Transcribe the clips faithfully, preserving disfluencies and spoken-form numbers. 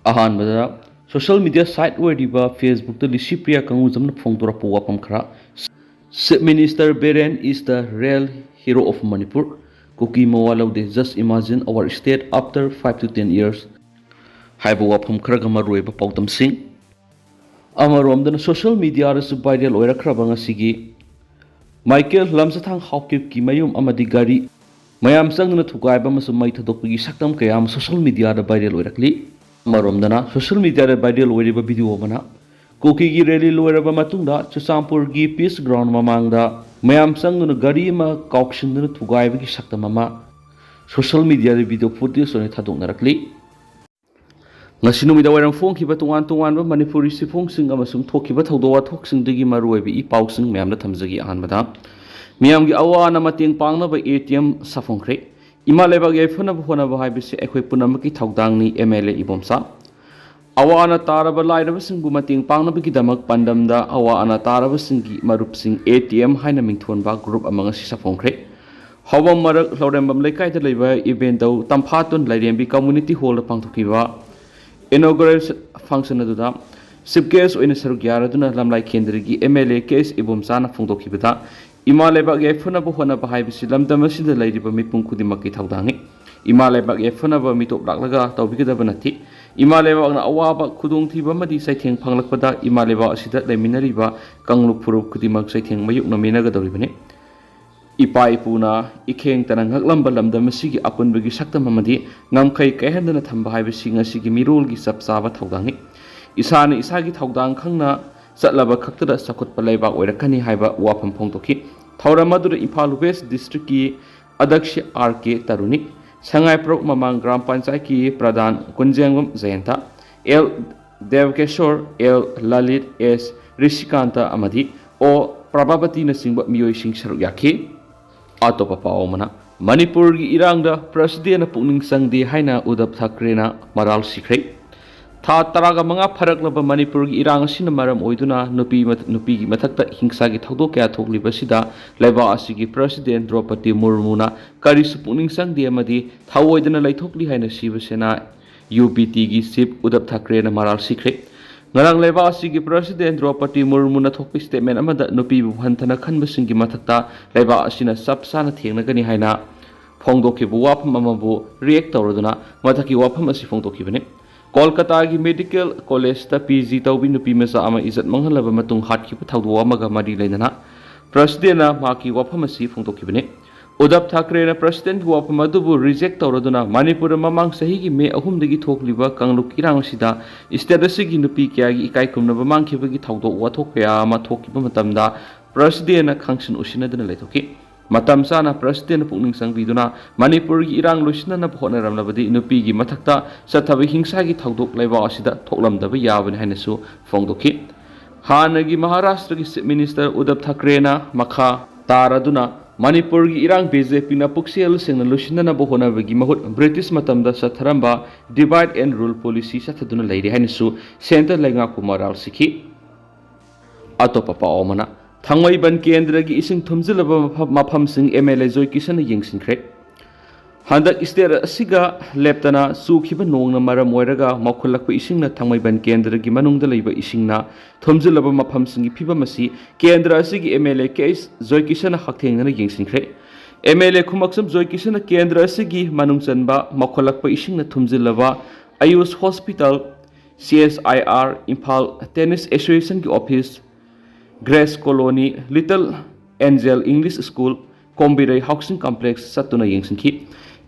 ꯑꯍꯥꯟꯕꯗ, social media side ꯑꯣꯏꯔꯤꯕ Facebookꯇ ꯂꯤꯁꯤꯄ꯭ꯔꯤꯌꯥ ꯀꯪꯒꯨꯖꯝꯅ ꯐꯣꯡꯗꯣꯔꯛꯄ ꯋꯥꯐꯝ ꯈꯔ꯫ Chief Minister Biren is the real hero of Manipur. ꯀꯨꯀꯤ ꯃꯋꯥ ꯂꯧꯗꯦ, just imagine our state after five to ten years ꯍꯥꯏꯕ ꯋꯥꯐꯝ ꯈꯔꯒ ꯃꯔꯨꯑꯣꯏꯕ ꯄꯥꯎꯗꯝꯁꯤꯡ꯫ ꯑꯃꯔꯣꯝꯗꯅ, ꯁꯣꯁꯤꯌꯦꯜ ꯃꯤꯗꯤꯌꯥꯗꯁꯨ ꯚꯥꯏꯔꯦꯜ ꯑꯣꯏꯔꯛꯈ꯭ꯔꯕ ꯉꯁꯤꯒꯤ ꯃꯥꯏꯀꯦꯜ ꯂꯝꯁꯥꯊꯥꯡ ꯍꯥꯎꯀꯤꯞꯀꯤ ꯃꯌꯨꯝ ꯑꯃꯗꯤ ꯒꯥꯔꯤ ꯃꯌꯥꯝ ꯆꯪꯗꯨꯅ ꯊꯨꯒꯥꯏꯕ ꯑꯃꯁꯨꯡ ꯃꯩ ꯊꯥꯗꯣꯛꯄꯒꯤ ꯁꯛꯇꯝ ꯀꯌꯥ ꯑꯃ ꯁꯣꯁꯤꯌꯦꯜ ꯃꯤꯗꯤꯌꯥꯗ ꯚꯥꯏꯔꯦꯜ ꯑꯣꯏꯔꯛꯂꯤ꯫ ꯑꯃꯔꯣꯝꯗꯅ, ꯁꯣꯁꯤꯌꯦꯜ ꯃꯤꯗꯤꯌꯥꯗ ꯚꯥꯏꯔꯦꯜ ꯑꯣꯏꯔꯤꯕ ꯚꯤꯗꯤꯑꯣ ꯑꯃꯅ ꯀꯨꯀꯤꯒꯤ ꯔꯦꯂꯤ ꯂꯣꯏꯔꯕ ꯃꯇꯨꯡꯗ ꯆꯨꯔꯆꯥꯟꯄꯨꯔꯒꯤ ꯄꯤꯁ ꯒ꯭ꯔꯥꯎꯟ ꯃꯃꯥꯡꯗ ꯃꯌꯥꯝ ꯆꯪꯗꯨꯅ ꯒꯥꯔꯤ ꯑꯃ ꯀꯥꯎꯁꯤꯟꯗꯨꯅ ꯊꯨꯒꯥꯏꯕꯒꯤ ꯁꯛꯇꯝ ꯑꯃ ꯁꯣꯁꯤꯌꯦꯜ ꯃꯤꯗꯤꯌꯥꯗ ꯚꯤꯗꯤꯑꯣ ꯐꯨꯇꯦꯖ ꯑꯣꯏꯅ ꯊꯥꯗꯣꯛꯅꯔꯛꯂꯤ꯫ ꯉꯁꯤ ꯅꯨꯃꯤꯗꯥꯡ ꯋꯥꯏꯔꯝ ꯐꯣꯡꯈꯤꯕ ꯇꯣꯉꯥꯟ ꯇꯣꯉꯥꯟꯕ ꯃꯅꯤꯄꯨꯔꯤ ꯆꯦꯐꯣꯡꯁꯤꯡ ꯑꯃꯁꯨꯡ ꯊꯣꯛꯈꯤꯕ ꯊꯧꯗꯣꯛ ꯋꯥꯊꯣꯛꯁꯤꯡꯗꯒꯤ ꯃꯔꯨꯑꯣꯏꯕ ꯏ ꯄꯥꯎꯁꯤꯡ ꯃꯌꯥꯝꯗ ꯊꯝꯖꯒꯦ꯫ ꯑꯍꯥꯟꯕꯗ, ꯃꯤꯌꯥꯝꯒꯤ ꯑꯋꯥ ꯑꯅꯥ ꯃꯇꯦꯡ ꯄꯥꯡꯅꯕ ATM ꯁꯥꯐꯣꯡꯈ꯭ꯔꯦ꯫ ꯏꯃꯥ ꯂꯩꯕꯥꯛ ꯌꯥꯏꯐꯅꯕ ꯍꯣꯠꯅꯕ ꯍꯥꯏꯕꯁꯤ ꯑꯩꯈꯣꯏ ꯄꯨꯝꯅꯃꯛꯀꯤ ꯊꯧꯗꯥꯡꯅꯤ, MLA ꯏꯕꯣꯝꯆꯥ꯫ ꯑꯋꯥ ꯑꯅꯥ ꯇꯥꯔꯕ ꯂꯥꯏꯔꯕꯁꯤꯡꯕꯨ ꯃꯇꯦꯡ ꯄꯥꯡꯅꯕꯒꯤꯗꯃꯛ ꯄꯥꯟꯗꯝꯗ ꯑꯋꯥ ꯑꯅꯥ ꯇꯥꯔꯕꯁꯤꯡꯒꯤ ꯃꯔꯨꯞꯁꯤꯡ ATM ꯍꯥꯏꯅ ꯃꯤꯡꯊꯣꯟꯕ ꯒ꯭ꯔꯨꯞ ꯑꯃ ꯉꯁꯤ ꯁꯥꯐꯣꯡꯈ꯭ꯔꯦ꯫ ꯍꯧꯕꯝ ꯃꯔꯛ ꯂꯧꯔꯦꯝꯕꯝ ꯂꯩꯀꯥꯏꯗ ꯂꯩꯕ ꯏꯕꯦꯟꯗꯧ ꯇꯝꯐꯥꯇꯣꯟ ꯂꯥꯏꯔꯦꯝꯕꯤ ꯀꯝꯃ꯭ꯌꯨꯅꯤꯇꯤ ꯍꯣꯜꯗ ꯄꯥꯡꯊꯣꯛꯈꯤꯕ ꯏꯅꯣꯒ꯭ꯔꯦꯁꯟ ꯐꯪꯁꯟ ꯑꯗꯨꯗ ꯆꯤꯐ ꯒꯦꯁ ꯑꯣꯏꯅ ꯁꯔꯨꯛ ꯌꯥꯔꯗꯨꯅ ꯂꯝꯂꯥꯏ ꯀꯦꯟꯗ꯭ꯔꯒꯤ MLA ꯀꯦ ꯑꯦꯁ ꯏꯕꯣꯝꯆꯥꯅ ꯐꯣꯡꯗꯣꯛꯈꯤꯕꯗ, ꯏꯃꯥ ꯂꯩꯕꯥꯛ ꯌꯥꯏꯐꯅꯕ ꯍꯣꯠꯅꯕ ꯍꯥꯏꯕꯁꯤ ꯂꯝꯗꯝ ꯑꯁꯤꯗ ꯂꯩꯔꯤꯕ ꯃꯤꯄꯨꯝ ꯈꯨꯗꯤꯡꯃꯛꯀꯤ ꯊꯧꯗꯥꯡꯅꯤ꯫ ꯏꯃꯥ ꯂꯩꯕꯥꯛ ꯌꯥꯏꯐꯅꯕ ꯃꯤꯇꯣꯞ ꯂꯥꯛꯂꯒ ꯇꯧꯕꯤꯒꯗꯕ ꯅꯠꯇꯦ꯫ ꯏꯃꯥ ꯂꯩꯕꯥꯛꯅ ꯑꯋꯥꯕ, ꯈꯨꯗꯣꯡꯊꯤꯕ ꯑꯃꯗꯤ ꯆꯩꯊꯦꯡ ꯐꯪꯂꯛꯄꯗ ꯏꯃꯥ ꯂꯩꯕꯥꯛ ꯑꯁꯤꯗ ꯂꯩꯃꯤꯟꯅꯔꯤꯕ ꯀꯥꯡꯂꯨꯞ ꯐꯨꯔꯨꯞ ꯈꯨꯗꯤꯡꯃꯛ ꯆꯩꯊꯦꯡ ꯃꯥꯌꯣꯛꯅꯃꯤꯟꯅꯒꯗꯧꯔꯤꯕꯅꯤ꯫ ꯏꯄꯥ ꯏꯄꯨꯅ ꯏꯈꯦꯡꯇꯅ ꯉꯥꯛꯂꯝꯕ ꯂꯝꯗꯝ ꯑꯁꯤꯒꯤ ꯑꯄꯨꯟꯕꯒꯤ ꯁꯛꯇꯝ ꯑꯃꯗꯤ ꯉꯝꯈꯩ ꯀꯥꯏꯍꯟꯗꯅ ꯊꯝꯕ ꯍꯥꯏꯕꯁꯤ ꯉꯁꯤꯒꯤ ꯃꯤꯔꯣꯜꯒꯤ ꯆꯞ ꯆꯥꯕ ꯊꯧꯗꯥꯡꯅꯤ꯫ ꯏꯁꯥꯅ ꯏꯁꯥꯒꯤ ꯊꯧꯗꯥꯡ ꯈꯪꯅ ꯆꯠꯂꯕ ꯈꯛꯇꯗ ꯆꯥꯎꯈꯠꯄ ꯂꯩꯕꯥꯛ ꯑꯣꯏꯔꯛꯀꯅꯤ ꯍꯥꯏꯕ ꯋꯥꯐꯝ ꯐꯣꯡꯗꯣꯛꯈꯤ꯫ ꯊꯧꯔꯝ ꯑꯗꯨꯗ ꯏꯝꯐꯥꯜ ꯋꯦꯁ ꯗꯤꯁꯇ꯭ꯔꯤꯛꯀꯤ ꯑꯗꯛꯁꯤ ꯑꯥꯔ ꯀꯦ ꯇꯔꯨꯅꯤ, ꯁꯉꯥꯏꯄ꯭ꯔꯧ ꯃꯃꯥꯡ ꯒ꯭ꯔꯥꯝ ꯄꯟꯆꯥꯌꯠꯀꯤ ꯄ꯭ꯔꯙꯥꯟ ꯀꯨꯟꯖꯦꯡꯕꯝ ꯖꯌꯟꯇ, ꯑꯦꯜ ꯗꯦꯕꯀꯦꯁꯣꯔ, ꯑꯦꯜ ꯂꯂꯤꯠ, ꯑꯦꯁ ꯔꯤꯁꯤꯀꯥꯟꯇ ꯑꯃꯗꯤ ꯑꯣ ꯄ꯭ꯔꯚꯥꯕꯇꯤꯅꯆꯤꯡꯕ ꯃꯤꯑꯣꯏꯁꯤꯡ ꯁꯔꯨꯛ ꯌꯥꯈꯤ꯫ ꯑꯇꯣꯞꯄ ꯄꯥꯎ ꯑꯃꯅ, ꯃꯅꯤꯄꯨꯔꯒꯤ ꯏꯔꯥꯡꯗ ꯄ꯭ꯔꯁꯤꯗꯦꯟꯅ ꯄꯨꯛꯅꯤꯡ ꯆꯪꯗꯦ ꯍꯥꯏꯅ ꯎꯗꯕ ꯊꯥꯀ꯭ꯔꯦꯅ ꯃꯔꯥꯜ ꯁꯤꯈ꯭ꯔꯦ꯫ ꯊꯥ ꯇꯔꯥꯒ ꯃꯉꯥ ꯐꯥꯔꯛꯂꯕ ꯃꯅꯤꯄꯨꯔꯒꯤ ꯏꯔꯥꯡ ꯑꯁꯤꯅ ꯃꯔꯝ ꯑꯣꯏꯗꯨꯅ ꯅꯨꯄꯤ ꯃꯊ-, ꯅꯨꯄꯤꯒꯤ ꯃꯊꯛꯇ ꯍꯤꯡꯁꯥꯒꯤ ꯊꯧꯗꯣꯛ ꯀꯌꯥ ꯊꯣꯛꯂꯤꯕꯁꯤꯗ ꯂꯩꯕꯥꯛ ꯑꯁꯤꯒꯤ ꯄ꯭ꯔꯁꯤꯗꯦꯟ ꯗ꯭ꯔꯧꯄꯗꯤ ꯃꯨꯔꯃꯨꯅ ꯀꯔꯤꯁꯨ ꯄꯨꯛꯅꯤꯡ ꯆꯪꯗꯦ ꯑꯃꯗꯤ ꯊꯑꯣꯏꯗꯅ ꯂꯩꯊꯣꯛꯂꯤ ꯍꯥꯏꯅ ꯁꯤꯕ ꯁꯦꯅꯥ ꯌꯨ ꯕꯤ ꯇꯤꯒꯤ ꯆꯤꯐ ꯎꯗꯕ ꯊꯥꯀ꯭ꯔꯦꯅ ꯃꯔꯥꯜ ꯁꯤꯈ꯭ꯔꯦ꯫ ꯉꯔꯥꯡ ꯂꯩꯕꯥꯛ ꯑꯁꯤꯒꯤ ꯄ꯭ꯔꯁꯤꯗꯦꯟ ꯗ꯭ꯔꯧꯄꯗꯤ ꯃꯨꯔꯃꯨꯅ ꯊꯣꯛꯄ ꯁ꯭ꯇꯦꯠꯃꯦꯟ ꯑꯃꯗ ꯅꯨꯄꯤꯕꯨ ꯍꯟꯊꯅ ꯈꯟꯕꯁꯤꯡꯒꯤ ꯃꯊꯛꯇ ꯂꯩꯕꯥꯛ ꯑꯁꯤꯅ ꯆꯞ ꯆꯥꯅ ꯊꯦꯡꯅꯒꯅꯤ ꯍꯥꯏꯅ ꯐꯣꯡꯗꯣꯛꯈꯤꯕ ꯋꯥꯐꯝ ꯑꯃꯕꯨ ꯔꯤꯌꯦꯛ ꯇꯧꯔꯗꯨꯅ ꯃꯊꯛꯀꯤ ꯋꯥꯐꯝ ꯑꯁꯤ ꯐꯣꯡꯗꯣꯛꯈꯤꯕꯅꯤ꯫ ꯀꯣꯜꯀꯇꯥꯒꯤ ꯃꯦꯗꯤꯀꯦꯜ ꯀꯣꯂꯦꯖꯇ ꯄꯤ ꯖꯤ ꯇꯧꯕꯤ ꯅꯨꯄꯤ ꯃꯆꯥ ꯑꯃ ꯏꯖꯠ ꯃꯥꯡꯍꯜꯂꯕ ꯃꯇꯨꯡ ꯍꯥꯠꯈꯤꯕ ꯊꯧꯗꯣꯛ ꯑꯃꯒ ꯃꯔꯤ ꯂꯩꯅꯅ ꯄ꯭ꯔꯁꯤꯗꯦꯟꯅ ꯃꯍꯥꯛꯀꯤ ꯋꯥꯐꯝ ꯑꯁꯤ ꯐꯣꯡꯗꯣꯛꯈꯤꯕꯅꯤ꯫ ꯎꯗꯕ ꯊꯥꯀ꯭ꯔꯦꯅ ꯄ꯭ꯔꯁꯤꯗꯦꯟꯒꯤ ꯋꯥꯐꯝ ꯑꯗꯨꯕꯨ ꯔꯤꯖꯦꯛ ꯇꯧꯔꯗꯨꯅ ꯃꯅꯤꯄꯨꯔꯗ ꯃꯃꯥꯡ ꯆꯍꯤꯒꯤ ꯃꯦ ꯑꯍꯨꯝꯗꯒꯤ ꯊꯣꯛꯂꯤꯕ ꯀꯥꯡꯂꯨꯞ ꯏꯔꯥꯡ ꯑꯁꯤꯗ ꯁ꯭ꯇꯦꯠ ꯑꯁꯤꯒꯤ ꯅꯨꯄꯤ ꯀꯌꯥꯒꯤ ꯏꯀꯥꯏ ꯈꯨꯝꯅꯕ ꯃꯥꯡꯈꯤꯕꯒꯤ ꯊꯧꯗꯣꯛ ꯋꯥꯊꯣꯛ ꯀꯌꯥ ꯑꯃ ꯊꯣꯛꯈꯤꯕ ꯃꯇꯝꯗ ꯄ꯭ꯔꯁꯤꯗꯦꯟꯅ ꯈꯪꯁꯤꯟ ꯎꯁꯤꯟꯅꯗꯨꯅ ꯂꯩꯊꯣꯛꯈꯤ꯫ ꯃꯇꯝ ꯆꯥꯅ ꯄ꯭ꯔꯁꯤꯗꯦꯟꯅ ꯄꯨꯛꯅꯤꯡ ꯆꯪꯕꯤꯗꯨꯅ ꯃꯅꯤꯄꯨꯔꯒꯤ ꯏꯔꯥꯡ ꯂꯣꯏꯁꯤꯟꯅꯅꯕ ꯍꯣꯠꯅꯔꯝꯂꯕꯗꯤ ꯅꯨꯄꯤꯒꯤ ꯃꯊꯛꯇ ꯆꯠꯊꯕ ꯍꯤꯡꯁꯥꯒꯤ ꯊꯧꯗꯣꯛ ꯂꯩꯕꯥꯛ ꯑꯁꯤꯗ ꯊꯣꯛꯂꯝꯗꯕ ꯌꯥꯕꯅꯤ ꯍꯥꯏꯅꯁꯨ ꯐꯣꯡꯗꯣꯛꯈꯤ꯫ ꯍꯥꯟꯅꯒꯤ ꯃꯍꯥꯔꯥꯁꯇ꯭ꯔꯒꯤ ꯆꯤꯐ ꯃꯤꯅꯤꯁꯇꯔ ꯎꯗꯕ ꯊꯥꯀ꯭ꯔꯦꯅ ꯃꯈꯥ ꯇꯥꯔꯗꯨꯅ ꯃꯅꯤꯄꯨꯔꯒꯤ ꯏꯔꯥꯡ ꯕꯤ ꯖꯦ ꯄꯤꯅ ꯄꯨꯛꯆꯦꯜ ꯁꯦꯡꯅ ꯂꯣꯏꯁꯤꯟꯅꯅꯕ ꯍꯣꯠꯅꯕꯒꯤ ꯃꯍꯨꯠ ꯕ꯭ꯔꯤꯇꯤꯁ ꯃꯇꯝꯗ ꯆꯠꯊꯔꯝꯕ divide and rule policy ꯆꯠꯊꯗꯨꯅ ꯂꯩꯔꯤ ꯍꯥꯏꯅꯁꯨ ꯁꯦꯟꯇꯔ ꯂꯩꯉꯥꯛꯄꯨ ꯃꯔꯥꯜ ꯁꯤꯈꯤ꯫ ꯑꯇꯣꯞꯄ ꯄꯥꯎ ꯑꯃꯅ, ꯊꯥꯡꯃꯩꯕꯟ ꯀꯦꯟꯗ꯭ꯔꯒꯤ ꯏꯁꯤꯡ ꯊꯨꯝꯖꯤꯜꯂꯕ ꯃꯐꯝ-, ꯃꯐꯝꯁꯤꯡ ꯑꯦꯝ ꯑꯦꯜ ꯑꯦ ꯖꯣꯏ ꯀꯤꯁꯟꯅ ꯌꯦꯡꯁꯤꯟꯈ꯭ꯔꯦ꯫ ꯍꯟꯗꯛ ꯁ꯭ꯇꯦꯠ ꯑꯁꯤꯒ ꯂꯦꯞꯇꯅ ꯆꯨꯈꯤꯕ ꯅꯣꯡꯅ ꯃꯔꯝ ꯑꯣꯏꯔꯒ ꯃꯧꯈꯠꯂꯛꯄ ꯏꯁꯤꯡꯅ ꯊꯥꯡꯃꯩꯕꯟ ꯀꯦꯟꯗ꯭ꯔꯒꯤ ꯃꯅꯨꯡꯗ ꯂꯩꯕ ꯏꯁꯤꯡꯅ ꯊꯨꯝꯖꯤꯜꯂꯕ ꯃꯐꯝꯁꯤꯡꯒꯤ ꯐꯤꯕꯝ ꯑꯁꯤ ꯀꯦꯟꯗ꯭ꯔ ꯑꯁꯤꯒꯤ M L A K H Joy ꯀꯤꯁꯟꯅ ꯍꯛꯊꯦꯡꯅꯅ ꯌꯦꯡꯁꯤꯟꯈ꯭ꯔꯦ꯫ ꯑꯦꯝ ꯑꯦꯜ ꯑꯦ ꯈꯨꯃꯛꯁꯝ ꯖꯣꯏ ꯀꯤꯁꯟꯅ ꯀꯦꯟꯗ꯭ꯔ ꯑꯁꯤꯒꯤ ꯃꯅꯨꯡ ꯆꯟꯕ ꯃꯧꯈꯠꯂꯛꯄ ꯏꯁꯤꯡꯅ ꯊꯨꯝꯖꯤꯜꯂꯕ Ayush hospital, C S I R, Imphal tennis ꯑꯦꯁꯣꯁꯤꯌꯦꯁꯟꯒꯤ office, grace colony, little angel English school, Kombirei housing complex ꯆꯠꯇꯨꯅ ꯌꯦꯡꯁꯤꯟꯈꯤ꯫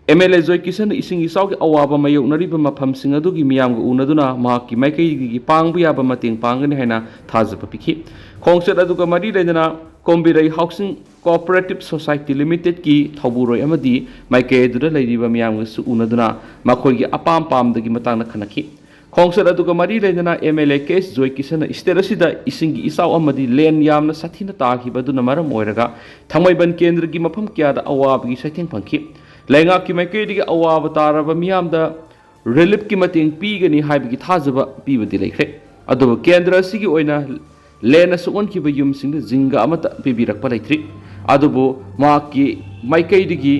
ꯑꯦꯝ ꯑꯦꯜ ꯑꯦ ꯖꯣꯏ ꯀꯤꯁꯟꯅ ꯏꯁꯤꯡ ꯏꯆꯥꯎꯒꯤ ꯑꯋꯥꯕ ꯃꯥꯌꯣꯛꯅꯔꯤꯕ ꯃꯐꯝꯁꯤꯡ ꯑꯗꯨꯒꯤ ꯃꯤꯌꯥꯝꯒ ꯎꯅꯗꯨꯅ ꯃꯍꯥꯛꯀꯤ ꯃꯥꯏꯀꯩꯗꯒꯤ ꯄꯥꯡꯕ ꯌꯥꯕ ꯃꯇꯦꯡ ꯄꯥꯡꯒꯅꯤ ꯍꯥꯏꯅ ꯊꯥꯖꯕ ꯄꯤꯈꯤ꯫ ꯈꯣꯡꯆꯠ ꯑꯗꯨꯒ ꯃꯔꯤ ꯂꯩꯅꯅ ꯀꯣꯝꯕꯤꯔꯩ ꯍꯥꯎꯁꯤꯡ ꯀꯣꯑꯣꯄꯔꯦꯇꯤꯚ ꯁꯣꯁꯥꯏꯇꯤ ꯂꯤꯃꯤꯇꯦꯗꯀꯤ ꯊꯧꯕꯨꯔꯣꯏ ꯑꯃꯗꯤ ꯃꯥꯏꯀꯩ ꯑꯗꯨꯗ ꯂꯩꯔꯤꯕ ꯃꯤꯌꯥꯝꯒꯁꯨ ꯎꯅꯗꯨꯅ ꯃꯈꯣꯏꯒꯤ ꯑꯄꯥꯝ ꯄꯥꯝꯗꯒꯤ ꯃꯇꯥꯡꯗ ꯈꯟꯅꯈꯤ꯫ ꯈꯣꯡꯆꯠ ꯑꯗꯨꯒ ꯃꯔꯤ ꯂꯩꯅꯅ M L A K H Joy ꯀꯤꯁꯟꯅ ꯁ꯭ꯇꯦꯠ ꯑꯁꯤꯗ ꯏꯁꯤꯡꯒꯤ ꯏꯆꯥꯎ ꯑꯃꯗꯤ ꯂꯦꯟ ꯌꯥꯝꯅ ꯁꯥꯊꯤꯅ ꯇꯥꯈꯤꯕ ꯑꯗꯨꯅ ꯃꯔꯝ ꯑꯣꯏꯔꯒ ꯊꯥꯡꯃꯩꯕꯟ ꯀꯦꯟꯗ꯭ꯔꯒꯤ ꯃꯐꯝ ꯀꯌꯥꯗ ꯑꯋꯥꯕꯒꯤ ꯆꯩꯊꯦꯡ ꯐꯪꯈꯤ꯫ ꯂꯩꯉꯥꯛꯀꯤ ꯃꯥꯏꯀꯩꯗꯒꯤ ꯑꯋꯥꯕ ꯇꯥꯔꯕ ꯃꯤꯌꯥꯝꯗ ꯔꯤꯂꯤꯐꯀꯤ ꯃꯇꯦꯡ ꯄꯤꯒꯅꯤ ꯍꯥꯏꯕꯒꯤ ꯊꯥꯖꯕ ꯄꯤꯕꯗꯤ ꯂꯩꯈ꯭ꯔꯦ꯫ ꯑꯗꯨꯕꯨ ꯀꯦꯟꯗ꯭ꯔ ꯑꯁꯤꯒꯤ ꯑꯣꯏꯅ ꯂꯦꯟꯅ ꯁꯣꯛꯍꯟꯈꯤꯕ ꯌꯨꯝꯁꯤꯡꯗ ꯖꯤꯡꯒ ꯑꯃꯠꯇ ꯄꯤꯕꯤꯔꯛꯄ ꯂꯩꯇ꯭ꯔꯤ꯫ ꯑꯗꯨꯕꯨ ꯃꯍꯥꯛꯀꯤ ꯃꯥꯏꯀꯩꯗꯒꯤ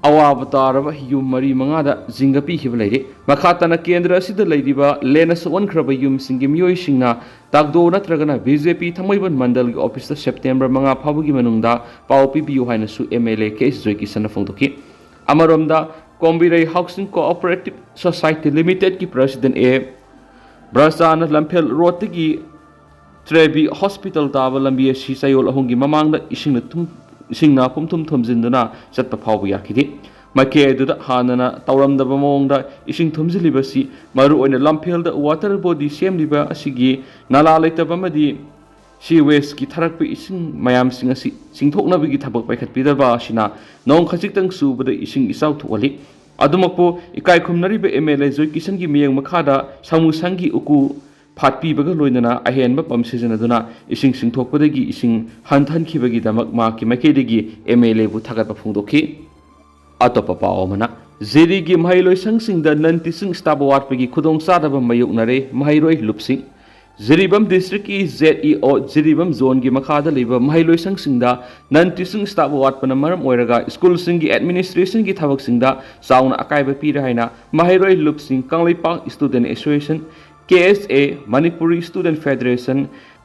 ꯑꯋꯥꯕ ꯇꯥꯔꯕ ꯌꯨꯝ ꯃꯔꯤ ꯃꯉꯥꯗ ꯖꯤꯡꯒ ꯄꯤꯈꯤꯕ ꯂꯩꯔꯤ꯫ ꯃꯈꯥ ꯇꯥꯅ ꯀꯦꯟꯗ꯭ꯔ ꯑꯁꯤꯗ ꯂꯩꯔꯤꯕ ꯂꯦꯟꯅ ꯁꯣꯛꯍꯟꯈ꯭ꯔꯕ ꯌꯨꯝꯁꯤꯡꯒꯤ ꯃꯤꯑꯣꯏꯁꯤꯡꯅ ꯇꯥꯛꯗꯣ ꯅꯠꯇ꯭ꯔꯒꯅ ꯕꯤ ꯖꯦ ꯄꯤ ꯊꯥꯡꯃꯩꯕꯟ ꯃꯟꯗꯜꯒꯤ ꯑꯣꯐꯤꯁꯇ ꯁꯦꯞꯇꯦꯝꯕꯔ ꯃꯉꯥ ꯐꯥꯎꯕꯒꯤ ꯃꯅꯨꯡꯗ ꯄꯥꯎ ꯄꯤꯕꯤꯌꯨ ꯍꯥꯏꯅꯁꯨ ꯑꯦꯝ ꯑꯦꯜ ꯑꯦ ꯀꯦ ꯑꯦꯁ ꯖꯣꯏꯀꯤꯁꯟꯅ ꯐꯣꯡꯗꯣꯛꯈꯤ꯫ ꯑꯃꯔꯣꯝꯗ, ꯀꯣꯝꯕꯤꯔꯩ ꯍꯥꯎꯁꯤꯡ ꯀꯣꯑꯣꯄꯔꯦꯇꯤꯚ ꯁꯣꯁꯥꯏꯇꯤ ꯂꯤꯃꯤꯇꯦꯗꯀꯤ ꯄ꯭ꯔꯁꯤꯗꯦꯟ ꯑꯦ ꯕ꯭ꯔꯖꯥꯅ ꯂꯝꯐꯦꯜ ꯔꯣꯗꯇꯒꯤ ꯇ꯭ꯔꯦꯕꯤ ꯍꯣꯁꯄꯤꯇꯥꯜ ꯇꯥꯕ ꯂꯝꯕꯤ ꯑꯁꯤ ꯆꯌꯣꯜ ꯑꯍꯨꯝꯒꯤ ꯃꯃꯥꯡꯗ ꯏꯁꯤꯡꯅ ꯊꯨꯝ-, ꯏꯁꯤꯡꯅ ꯄꯨꯝꯊꯨꯝ ꯊꯨꯝꯖꯤꯟꯗꯨꯅ ꯆꯠꯄ ꯐꯥꯎꯕ ꯌꯥꯈꯤꯗꯦ꯫ ꯃꯥꯏꯀꯩ ꯑꯗꯨꯗ ꯍꯥꯟꯅꯅ ꯇꯧꯔꯝꯗꯕ ꯃꯑꯣꯡꯗ ꯏꯁꯤꯡ ꯊꯨꯝꯖꯤꯜꯂꯤꯕ ꯑꯁꯤ ꯃꯔꯨꯑꯣꯏꯅ ꯂꯝꯐꯦꯜꯗ ꯋꯥꯇꯔ ꯕꯣꯗꯤ ꯁꯦꯝꯂꯤꯕ ꯑꯁꯤꯒꯤ ꯅꯂꯥ ꯂꯩꯇꯕ ꯑꯃꯗꯤ ꯁꯤꯋꯦꯖꯀꯤ ꯊꯥꯔꯛꯄ ꯏꯁꯤꯡ ꯃꯌꯥꯝꯁꯤꯡ ꯑꯁꯤ ꯆꯤꯡꯊꯣꯛꯅꯕꯒꯤ ꯊꯕꯛ ꯄꯥꯏꯈꯠꯄꯤꯗꯕ ꯑꯁꯤꯅ ꯅꯣꯡ ꯈꯖꯤꯛꯇꯪ ꯆꯨꯕꯗ ꯏꯁꯤꯡ ꯏꯆꯥꯎ ꯊꯣꯛꯍꯜꯂꯤ꯫ ꯑꯗꯨꯃꯛꯄꯨ ꯏꯀꯥꯏ ꯈꯨꯝꯅꯔꯤꯕ ꯑꯦꯝ ꯑꯦꯜ ꯑꯦ ꯖꯣꯏꯀꯤꯁꯟꯒꯤ ꯃꯤꯠꯌꯦꯡ ꯃꯈꯥꯗ ꯁꯃꯨꯁꯪꯒꯤ ꯎꯀꯨ ꯐꯥꯠꯄꯤꯕꯒ ꯂꯣꯏꯅꯅ ꯑꯍꯦꯟꯕ ꯄꯝ ꯁꯤꯖꯤꯟꯅꯗꯨꯅ ꯏꯁꯤꯡ ꯆꯤꯡꯊꯣꯛꯄꯗꯒꯤ ꯏꯁꯤꯡ ꯍꯟꯊꯍꯟꯈꯤꯕꯒꯤ ꯗꯃꯛ ꯃꯍꯥꯛꯀꯤ ꯃꯥꯏꯀꯩꯗꯒꯤ ꯑꯦꯝ ꯑꯦꯜ ꯑꯦꯕꯨ ꯊꯥꯒꯠꯄ ꯐꯣꯡꯗꯣꯛꯈꯤ꯫ ꯑꯇꯣꯞꯄ ꯄꯥꯎ ꯑꯃꯅ, ꯖꯤꯔꯤꯒꯤ ꯃꯍꯩꯂꯣꯏꯁꯪꯁꯤꯡꯗ ꯅꯟ ꯇꯤꯆꯤꯡ ꯁ꯭ꯇꯥꯐ ꯋꯥꯠꯄꯒꯤ ꯈꯨꯗꯣꯡꯆꯥꯗꯕ ꯃꯥꯌꯣꯛꯅꯔꯦ ꯃꯍꯩꯔꯣꯏ ꯂꯨꯞꯁꯤꯡ꯫ ꯖꯤꯔꯤꯕꯥꯝ ꯗꯤꯁꯇ꯭ꯔꯤꯛꯀꯤ ꯖꯦꯠ ꯏ ꯑꯣ ꯖꯤꯔꯤꯕꯥꯝ ꯖꯣꯟꯒꯤ ꯃꯈꯥꯗ ꯂꯩꯕ ꯃꯍꯩꯂꯣꯏꯁꯪꯁꯤꯡꯗ ꯅꯟ ꯇꯤꯆꯤꯡ ꯁ꯭ꯇꯥꯐ ꯋꯥꯠꯄꯅ ꯃꯔꯝ ꯑꯣꯏꯔꯒ ꯁ꯭ꯀꯨꯜꯁꯤꯡꯒꯤ ꯑꯦꯗꯃꯤꯅꯤꯁꯇ꯭ꯔꯦꯁꯟꯒꯤ ꯊꯕꯛꯁꯤꯡꯗ ꯆꯥꯎꯅ ꯑꯀꯥꯏꯕ ꯄꯤꯔꯦ ꯍꯥꯏꯅ ꯃꯍꯩꯔꯣꯏ ꯂꯨꯞꯁꯤꯡ, Kangleipak student association, K S A, Manipuri student federation,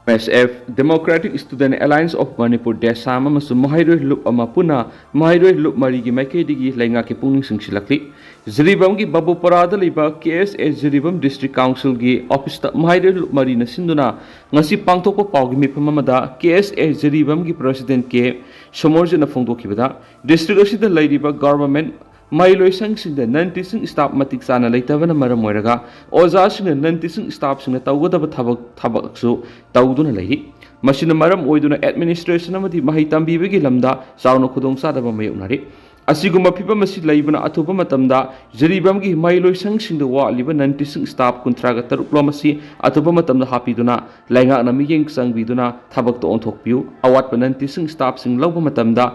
M S F, democratic student alliance of Manipur, Desam, ꯑꯃꯁꯨꯡ ꯃꯍꯩꯔꯣꯏ ꯂꯨꯞ ꯑꯃ ꯄꯨꯟꯅ ꯃꯍꯩꯔꯣꯏ ꯂꯨꯞ ꯃꯔꯤꯒꯤ ꯃꯥꯏꯀꯩꯗꯒꯤ ꯂꯩꯉꯥꯛꯀꯤ ꯄꯨꯛꯅꯤꯡ ꯆꯤꯡꯁꯤꯜꯂꯛꯂꯤ꯫ ꯖꯤꯔꯤꯕꯥꯝꯒꯤ ꯕꯥꯕꯨꯄꯔꯥꯗ ꯂꯩꯕ ꯀꯦ ꯑꯦꯁ ꯑꯦ ꯖꯤꯔꯤꯕꯥꯝ ꯗꯤꯁꯇ꯭ꯔꯤꯛ ꯀꯥꯎꯟꯁꯤꯜꯒꯤ ꯑꯣꯐꯤꯁꯇ ꯃꯍꯩꯔꯣꯏ ꯂꯨꯞ ꯃꯔꯤꯅ ꯁꯤꯟꯗꯨꯅ ꯉꯁꯤ ꯄꯥꯡꯊꯣꯛꯄ ꯄꯥꯎꯒꯤ ꯃꯤꯐꯝ ꯑꯃꯗ ꯀꯦ ꯑꯦꯁ ꯑꯦ ꯖꯤꯔꯤꯕꯥꯝꯒꯤ ꯄ꯭ꯔꯁꯤꯗꯦꯟ ꯀꯦ ꯁꯣꯃꯣꯔꯖꯤꯠꯅ ꯐꯣꯡꯗꯣꯛꯈꯤꯕꯗ, ꯗꯤꯁꯇ꯭ꯔꯤꯛ ꯑꯁꯤꯗ ꯂꯩꯔꯤꯕ ꯒꯚꯔꯟꯃꯦꯟꯠ ꯃꯍꯩꯂꯣꯏꯁꯪꯁꯤꯡꯗ ꯅꯟ ꯇꯤꯆꯤꯡ ꯁ꯭ꯇꯥꯐ ꯃꯇꯤꯛ ꯆꯥꯅ ꯂꯩꯇꯕꯅ ꯃꯔꯝ ꯑꯣꯏꯔꯒ ꯑꯣꯖꯥꯁꯤꯡꯅ ꯅꯟ ꯇꯤꯆꯤꯡ ꯁ꯭ꯇꯥꯐꯁꯤꯡꯅ ꯇꯧꯒꯗꯕ ꯊꯕꯛ, ꯊꯕꯛꯁꯨ ꯇꯧꯗꯨꯅ ꯂꯩꯔꯤ꯫ ꯃꯁꯤꯅ ꯃꯔꯝ ꯑꯣꯏꯗꯨꯅ ꯑꯦꯗꯃꯤꯅꯤꯁꯇ꯭ꯔꯦꯁꯟ ꯑꯃꯗꯤ ꯃꯍꯩ ꯇꯝꯕꯤꯕꯒꯤ ꯂꯝꯗ ꯆꯥꯎꯅ ꯈꯨꯗꯣꯡꯆꯥꯗꯕ ꯃꯥꯌꯣꯛꯅꯔꯤ꯫ ꯑꯁꯤꯒꯨꯝꯕ ꯐꯤꯚꯝ ꯑꯁꯤ ꯂꯩꯕꯅ ꯑꯊꯨꯕ ꯃꯇꯝꯗ ꯖꯤꯔꯤꯕꯥꯝꯒꯤ ꯃꯍꯩꯂꯣꯏꯁꯪꯁꯤꯡꯗ ꯋꯥꯠꯂꯤꯕ ꯅꯟ ꯇꯤꯆꯤꯡ ꯁ꯭ꯇꯥꯐ ꯀꯨꯟꯊ꯭ꯔꯥꯒ ꯇꯔꯨꯛ ꯂꯣꯝ ꯑꯁꯤ ꯑꯊꯨꯕ ꯃꯇꯝꯗ ꯍꯥꯞꯄꯤꯗꯨꯅ ꯂꯩꯉꯥꯛꯅ ꯃꯤꯠꯌꯦꯡ ꯆꯪꯕꯤꯗꯨꯅ ꯊꯕꯛꯇ ꯑꯣꯟꯊꯣꯛꯄꯤꯌꯨ꯫ ꯑꯋꯥꯠꯄ ꯅꯟ ꯇꯤꯆꯤꯡ ꯁ꯭ꯇꯥꯐꯁꯤꯡ ꯂꯧꯕ ꯃꯇꯝꯗ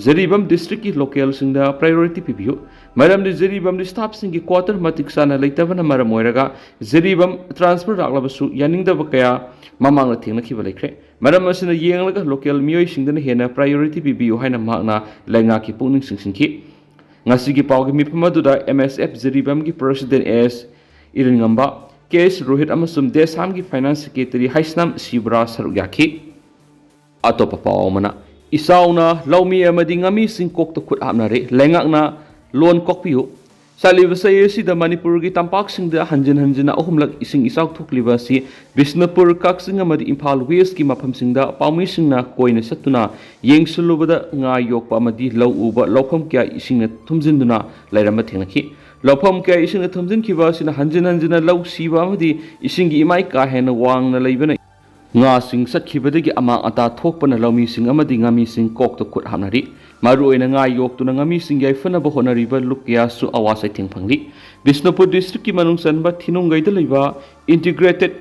ꯖꯤꯔꯤꯕꯥꯝ ꯗꯤꯁꯇ꯭ꯔꯤꯛꯀꯤ ꯂꯣꯀꯦꯜꯁꯤꯡꯗ ꯄ꯭ꯔꯥꯏꯌꯣꯔꯤꯇꯤ ꯄꯤꯕꯤꯌꯨ꯫ ꯃꯔꯝꯗꯤ ꯖꯤꯔꯤꯕꯥꯝꯗ ꯁ꯭ꯇꯥꯐꯁꯤꯡꯒꯤ ꯀ꯭ꯋꯥꯇꯔ ꯃꯇꯤꯛ ꯆꯥꯅ ꯂꯩꯇꯕꯅ ꯃꯔꯝ ꯑꯣꯏꯔꯒ ꯖꯤꯔꯤꯕꯥꯝ ꯇ꯭ꯔꯥꯟꯁꯐꯔ ꯂꯥꯛꯂꯕꯁꯨ ꯌꯥꯅꯤꯡꯗꯕ ꯀꯌꯥ ꯃꯃꯥꯡꯗ ꯊꯦꯡꯅꯈꯤꯕ ꯂꯩꯈ꯭ꯔꯦ꯫ ꯃꯔꯝ ꯑꯁꯤꯅ ꯌꯦꯡꯂꯒ ꯂꯣꯀꯦꯜ ꯃꯤꯑꯣꯏꯁꯤꯡꯗꯅ ꯍꯦꯟꯅ ꯄ꯭ꯔꯥꯏꯌꯣꯔꯤꯇꯤ ꯄꯤꯕꯤꯌꯨ ꯍꯥꯏꯅ ꯃꯍꯥꯛꯅ ꯂꯩꯉꯥꯛꯀꯤ ꯄꯨꯛꯅꯤꯡ ꯆꯤꯡꯁꯤꯟꯈꯤ꯫ ꯉꯁꯤꯒꯤ ꯄꯥꯎꯒꯤ ꯃꯤꯐꯝ ꯑꯗꯨꯗ ꯑꯦꯝ ꯑꯦꯁ ꯑꯦꯐ ꯖꯤꯔꯤꯕꯥꯝꯒꯤ ꯄ꯭ꯔꯁꯤꯗꯦꯟ ꯑꯦꯁ ꯏꯔꯟꯉꯝꯕ, ꯀꯦ ꯑꯦꯁ ꯔꯣꯍꯤꯠ ꯑꯃꯁꯨꯡ ꯗꯦꯁꯥꯝꯒꯤ ꯐꯥꯏꯅꯥꯟꯁ ꯁꯦꯀ꯭ꯔꯦꯇꯔꯤ ꯍꯩꯁꯅꯥꯝ ꯁꯤꯕꯔꯥ ꯁꯔꯨꯛ ꯌꯥꯈꯤ꯫ ꯑꯇꯣꯞꯄ ꯄꯥꯎ ꯑꯃꯅ, ꯏꯆꯥꯎꯅ ꯂꯧꯃꯤ ꯑꯃꯗꯤ ꯉꯥꯃꯤꯁꯤꯡ ꯀꯣꯛꯇ ꯈꯨꯠ ꯍꯥꯞꯅꯔꯦ, ꯂꯩꯉꯥꯛꯅ ꯂꯣꯟ ꯀꯣꯛꯄꯤꯌꯨ꯫ ꯆꯠꯂꯤꯕ ꯆꯍꯤ ꯑꯁꯤꯗ ꯃꯅꯤꯄꯨꯔꯒꯤ ꯇꯝꯄꯥꯛꯁꯤꯡꯗ ꯍꯟꯖꯤꯟ ꯍꯟꯖꯤꯟꯅ ꯑꯍꯨꯝꯂꯛ ꯏꯁꯤꯡ ꯏꯆꯥꯎ ꯊꯣꯛꯂꯤꯕ ꯑꯁꯤ ꯕꯤꯁꯅꯨꯄꯨꯔ, ꯀꯛꯆꯤꯡ ꯑꯃꯗꯤ ꯏꯝꯐꯥꯜ ꯋꯦꯁꯀꯤ ꯃꯐꯝꯁꯤꯡꯗ ꯄꯥꯎꯃꯤꯁꯤꯡꯅ ꯀꯣꯏꯅ ꯆꯠꯇꯨꯅ ꯌꯦꯡꯁꯤꯜꯂꯨꯕꯗ ꯉꯥ ꯌꯣꯛꯄ ꯑꯃꯗꯤ ꯂꯧ ꯎꯕ ꯂꯧꯐꯝ ꯀꯌꯥ ꯏꯁꯤꯡꯅ ꯊꯨꯝꯖꯤꯟꯗꯨꯅ ꯂꯩꯔꯝꯕ ꯊꯦꯡꯅꯈꯤ꯫ ꯂꯧꯐꯝ ꯀꯌꯥ ꯏꯁꯤꯡꯅ ꯊꯨꯝꯖꯤꯟꯈꯤꯕ ꯑꯁꯤꯅ ꯍꯟꯖꯤꯟ ꯍꯟꯖꯤꯟꯅ ꯂꯧ ꯁꯤꯕ ꯑꯃꯗꯤ ꯏꯁꯤꯡꯒꯤ ꯏꯃꯥꯏ ꯀꯥ ꯍꯦꯟꯅ ꯋꯥꯡꯅ ꯂꯩꯕꯅ ꯉꯥꯁꯤꯡ ꯆꯠꯈꯤꯕꯗꯒꯤ ꯑꯃꯥꯡ ꯑꯇꯥ ꯊꯣꯛꯄꯅ ꯂꯧꯃꯤꯁꯤꯡ ꯑꯃꯗꯤ ꯉꯥꯃꯤꯁꯤꯡ ꯀꯣꯛꯇ ꯈꯨꯠ ꯍꯥꯞꯅꯔꯤ꯫ ꯃꯔꯨꯑꯣꯏꯅ ꯉꯥ ꯌꯣꯛꯇꯨꯅ ꯉꯥꯃꯤꯁꯤꯡ ꯌꯥꯏꯐꯅꯕ ꯍꯣꯠꯅꯔꯤꯕ ꯂꯨꯞ ꯀꯌꯥꯁꯨ ꯑꯋꯥ ꯆꯩꯊꯦꯡ ꯐꯪꯂꯤ꯫ ꯕꯤꯁꯅꯨꯄꯨꯔ ꯗꯤꯁꯇ꯭ꯔꯤꯛꯀꯤ ꯃꯅꯨꯡ ꯆꯟꯕ ꯊꯤꯅꯨꯡꯒꯩꯗ ꯂꯩꯕ integrated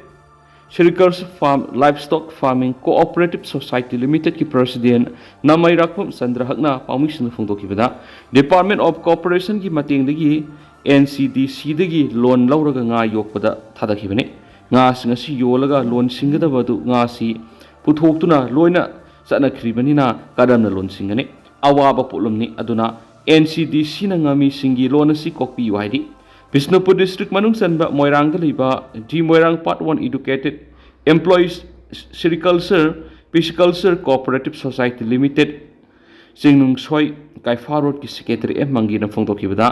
sericulture farm life stock farming cooperative society ꯂꯤꯃꯤꯇꯦꯠꯀꯤ ꯄ꯭ꯔꯁꯤꯗꯦꯟ ꯅꯃꯩꯔꯥꯛꯄꯝ ꯆꯟꯗ꯭ꯔ ꯍꯛꯅ ꯄꯥꯎꯃꯤꯁꯤꯡꯗ ꯐꯣꯡꯗꯣꯛꯈꯤꯕꯗ, ꯗꯤꯄꯥꯔꯠꯃꯦꯟ ꯑꯣꯐ ꯀꯣꯑꯣꯄꯔꯦꯁꯟꯒꯤ ꯃꯇꯦꯡꯗꯒꯤ ꯑꯦꯟ ꯁꯤ ꯗꯤ ꯁꯤꯗꯒꯤ ꯂꯣꯟ ꯂꯧꯔꯒ ꯉꯥ ꯌꯣꯛꯄꯗ ꯊꯥꯗꯈꯤꯕꯅꯤ꯫ ꯉꯥꯁꯤꯡ ꯑꯁꯤ ꯌꯣꯜꯂꯒ ꯂꯣꯟ ꯁꯤꯡꯒꯗꯕ ꯑꯗꯨ ꯉꯥꯁꯤ ꯄꯨꯊꯣꯛꯇꯨꯅ ꯂꯣꯏꯅ ꯆꯠꯅꯈ꯭ꯔꯤꯕꯅꯤꯅ ꯀꯔꯝꯅ ꯂꯣꯟ ꯁꯤꯡꯒꯅꯤ? ꯑꯋꯥꯕ ꯄꯣꯠꯂꯨꯝꯅꯤ꯫ ꯑꯗꯨꯅ ꯑꯦꯟ ꯁꯤ ꯗꯤ ꯁꯤꯅ ꯉꯥꯃꯤꯁꯤꯡꯒꯤ ꯂꯣꯟ ꯑꯁꯤ ꯀꯣꯛꯄꯤꯌꯨ ꯍꯥꯏꯔꯤ꯫ ꯕꯤꯁꯅꯨꯄꯨꯔ ꯗꯤꯁꯇ꯭ꯔꯤꯛ ꯃꯅꯨꯡ ꯆꯟꯕ ꯃꯣꯏꯔꯥꯡꯗ ꯂꯩꯕ the Moirang part one educated employees sericulture pisciculture cooperative society limited Chingnungsoi Kaipha ꯔꯣꯗꯀꯤ ꯁꯦꯀ꯭ꯔꯦꯇꯔꯤ ꯑꯦꯝ ꯃꯪꯒꯤꯅ ꯐꯣꯡꯗꯣꯛꯈꯤꯕꯗ,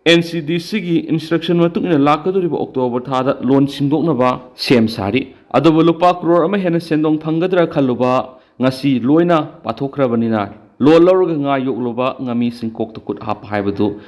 ꯑꯦꯟ ꯁꯤ ꯗꯤ ꯁꯤꯒꯤ ꯏꯟꯁꯇ꯭ꯔꯛꯁꯟ ꯃꯇꯨꯡ ꯏꯟꯅ ꯂꯥꯛꯀꯗꯧꯔꯤꯕ ꯑꯣꯛꯇꯣꯕꯔ ꯊꯥꯗ ꯂꯣꯟ ꯁꯤꯡꯗꯣꯛꯅꯕ ꯁꯦꯝ ꯁꯥꯔꯤ꯫ ꯑꯗꯨꯕꯨ ꯂꯨꯄꯥ ꯀ꯭ꯔꯣꯔ ꯑꯃ ꯍꯦꯟꯅ ꯁꯦꯟꯗꯣꯡ ꯐꯪꯒꯗ꯭ꯔꯥ ꯈꯜꯂꯨꯕ ꯉꯁꯤ ꯂꯣꯏꯅ ꯄꯥꯊꯣꯛꯈ꯭ꯔꯕꯅꯤꯅ ꯂꯣꯟ ꯂꯧꯔꯒ ꯉꯥ ꯌꯣꯛꯂꯨꯕ ꯉꯥꯃꯤꯁꯤꯡ ꯀꯣꯛꯇ ꯈꯨꯠ ꯍꯥꯞꯄ ꯍꯥꯏꯕꯗꯨ